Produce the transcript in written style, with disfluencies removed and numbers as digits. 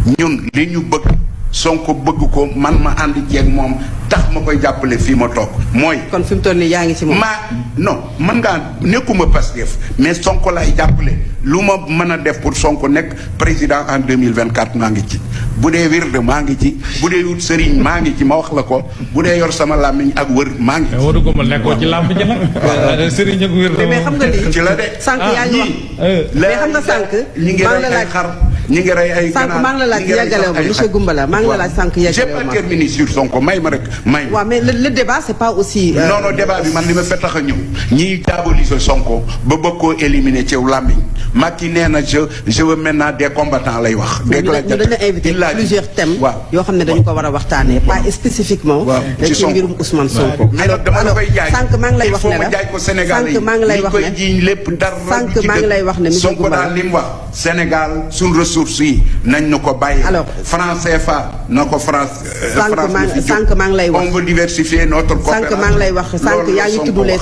ñun li ñu bëgg Sonko bëgg ko man ma ànd jeeg moom tax ma koy jàppale fii ma toog mooy. kon fi mu toll nii yaa ngi ci moom. non man ngaa nekkuma Pastef mais Sonko laay jàppale lu ma mën a def pour Sonko nekk président en 2024 maa ngi ci. bu dee wirde maa ngi ci bu dee wut sëriñ maa ngi ci ma wax la ko bu dee yor sama làmmiñ ak wër maa ngi ci. waru ko ma nekkoo ci làmb ji nag. sëriñ ak wirde mais xam nga lii ci la de. sànq yaa ngi wax mais xam nga sànq. ñi ngi rey ay xar ñi ngi rey ay. sànq maa ngi la laaj yàggalew ma monsieur Goumbala maa ngi la laaj sànq yàggalew ma. j'ai pas terminé sur Sonko may ma rek may. waaw mais le débat c'est pas aussi. non débat bi man li ma fee tax a ñëw ñiy diaboliser Sonko ba bëgg koo éliminer ci làmmiñ Macky nee na je veux maintenant des combattants lay wax. ñu dañ la invité plusieurs thèmes. yoo xam ne dañu ko war a waxtaanee. pas spécifiquement. ci mbirum Ousmane Sonko. alors dama la koy jaay sànq maa ngi lay wax ne la jaay ko Sénégal yi sànq maa ngi lay wax ne koy jiiñ lépp dara. sànq maa ngi lay wax ne monsieur Sonko daal li mu wax Sénégal suñ ressources yi nañ ñu ko bàyyi. alors France CFA na ko France. sànq maa ngi lay wax on veut diversifier notre coopération. sànq maa ngi lay wax sànq yaa ngi tudd les